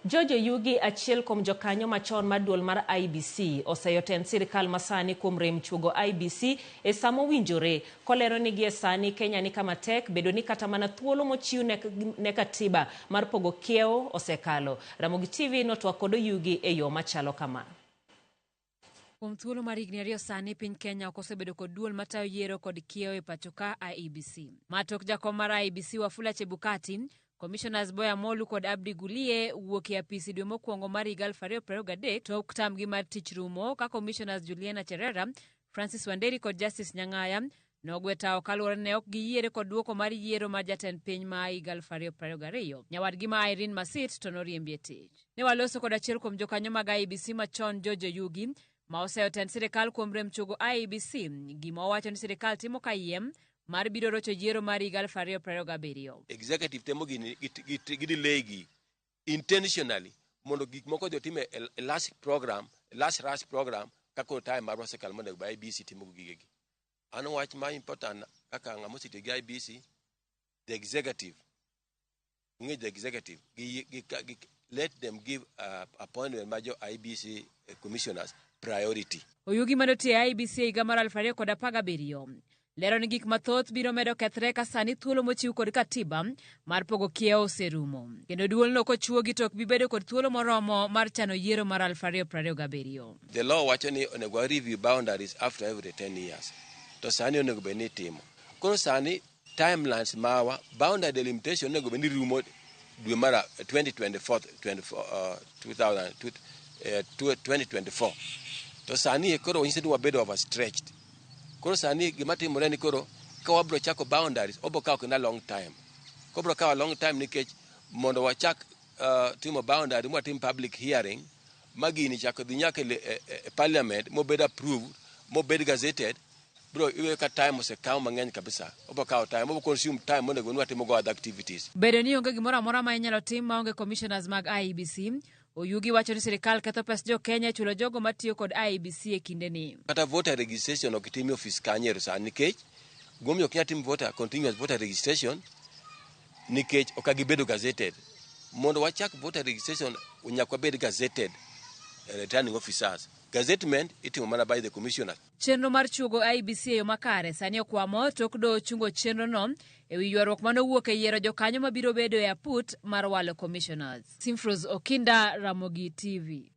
George Oyugi, achiel kuom jokanyo machon mar duol mar IEBC, oseyo tend sirikal masani kuom rem chuogo IEBC e sama owinjore, kolero ni gie sani Kenya ni kama tek bedo ni kata mana thuolo mochiw ne katiba mar pogo kiewo osekalo. Ramogi TV notwak kod Oyugi e yo machalo kama. Kuom thuolo mar higni 2 sani, piny Kenya ok osebedo kod duol matayo yiero kod kiewo e pacho ka IEBC. Ma tok jakom mar IEBC Wafula Chebukati, Commissioners Boya Molu kod Abdi Gulie wuok e apisi dwe mokwongo mar higa 2023 tok tamgi mar tich rumo ka Commissioners Juliana Cherera, Francis Wanderi kod Justice Nyang'aya nogwe tawo kaluwore ne ok giyiere kod duoko mar yiero mar jatend piny ma higa 2022. Nyawadgi ma Irene Masit to noriembi e tich. Ne waloso kod achiel kuom jokanyo mag IEBC machon George Oyugi ma oseyo tend sirikal kuom rem chuogo IEBC, gima owacho ni sirikal timo kayiem mar biro rocho yiero mar higa 2027. Executive temo gini gi delay gi intentionally mondo gik moko odhi otim e last program, last rush program, ka koro time marwa osekalo monego bed IEBC timo gigegi. An wach ma important kaka ng'ama osetiyo gi IEBC, the executive, ung'e the executive, gi, let them give appointment mar jo IEBC commissioners priority. Oyugi manotiyo e IEBC e higa mar 2017 lero ni gik mathoth biro medo kethre ka sani thuolo mochiw kod katiba mar pogo kiewo oserumo kendo duolno kochuogi to ok bi bedo kod thuolo moromo mar chano yiero mar 2027. The law wacho ni onego wa review boundaries after every 10 years. To sani onego bed ni itimo. Koro sani timelines mawa boundary delimitation onego bed ni rumo dwe mar 2024, 24, 2000, 2024. To sani koro nyiso ni wabedo overstretched. Koro sani gima timore ni koro ka wabiro chako boundaries obiro kawo kendo a long time. Kobiro kawo a long time nikech mondo wachak timo boundary mwatim public hearing ma gini chako dhi nyaka e parliament mobed approved mobed gazetted bro iwe ka time osekaw mang'eny kabisa obiro kawo time obiro consume time monego ni watimo go other activities. Bedo ni onge gimoro amora ma inyalo tim maonge commissioners mag IEBC, Oyugi wacho ni sirikal ketho pes jo Kenya e chulo jogo matiyo kod IEBC e kindeni. Kata voter registration ok tim e ofis kanyo ero sani nikech gimomiyo ok nyal tim voter continuous voter registration nikech ok gibedo gazetted. Mondo wachak voter registration nyaka wabed gazetted returning officers. Gazettement itimo mana by the commissioners. Chenro mar chuogo IEBC e yo makare sani okwamo tok doho chungo chenrono e wi ywaruok manowuok e yiero jokanyo mabiro bedo e aput mar walo commissioners. Simfros Okinda, Ramogi TV.